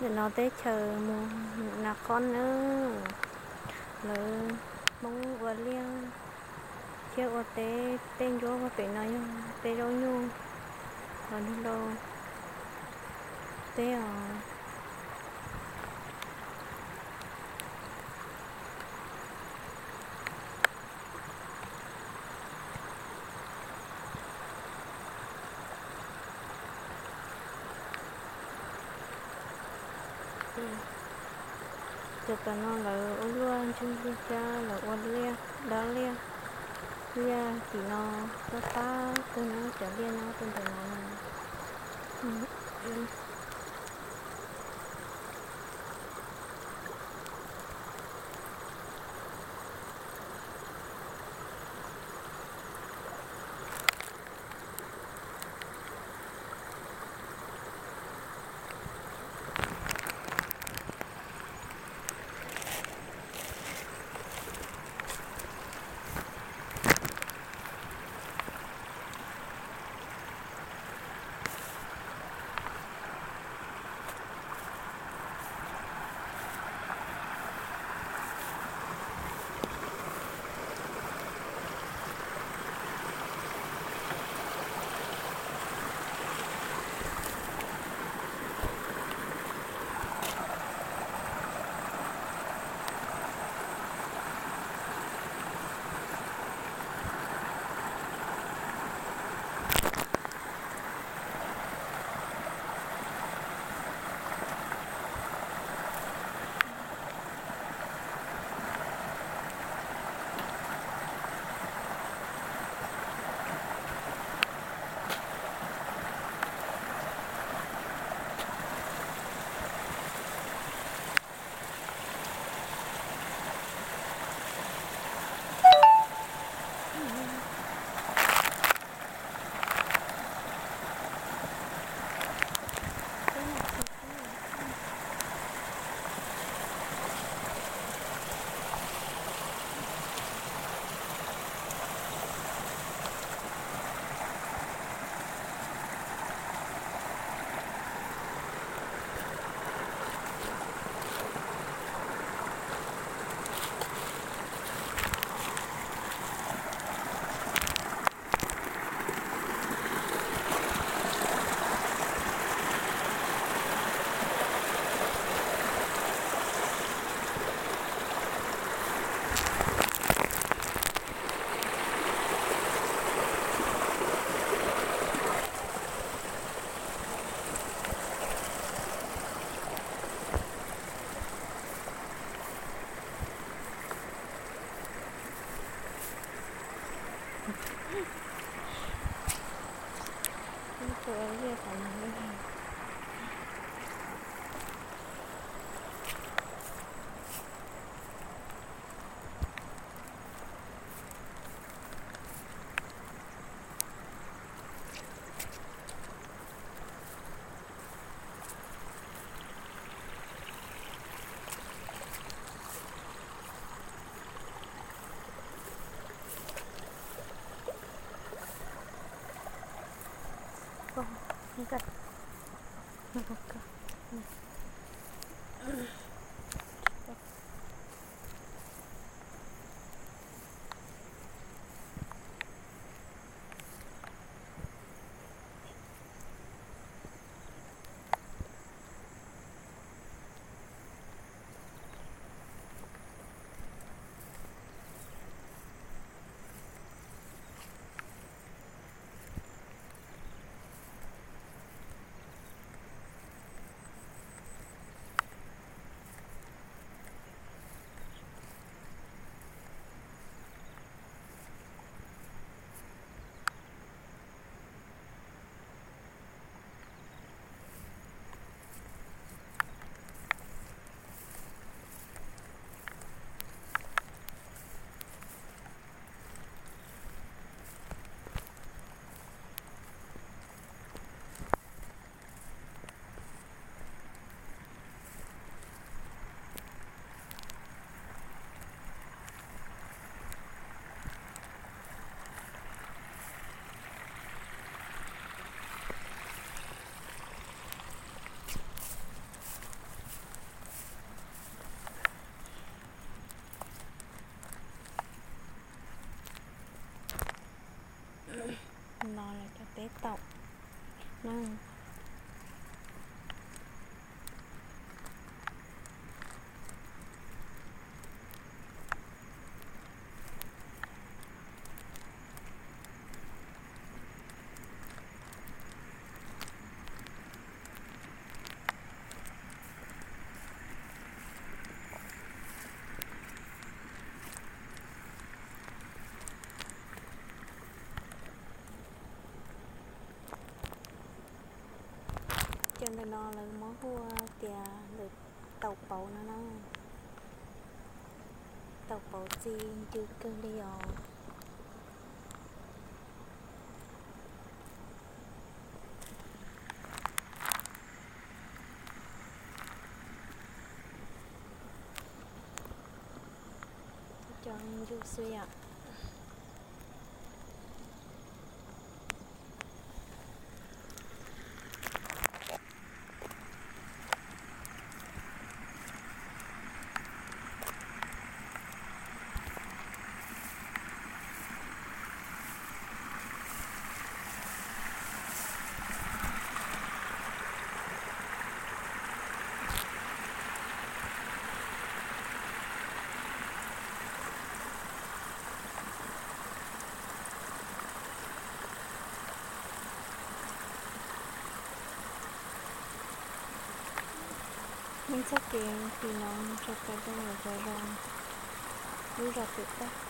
Nim no teb chaws mus nas khob nawb, lawv Hmoob ua liaj thiab ua teb. Tej ncuab pem no yog tej zaub nyuj los nrog rau teb os. Cov tom no lawv ua luaj ntsuj nplig thiab lawv ua liaj, dab liaj. Liaj tim no pab pab kawg na, cov liaj nyob rau ntawm no. taum na. Cov ntawm no lawv muab hu tias lawv taum pauv no na. Taum pauv txi ncw kawg li os. Cov ncw xwb yom. Muaj txoj kev tim no tso cov zoo los cov zoo, lub zos Twm Tag.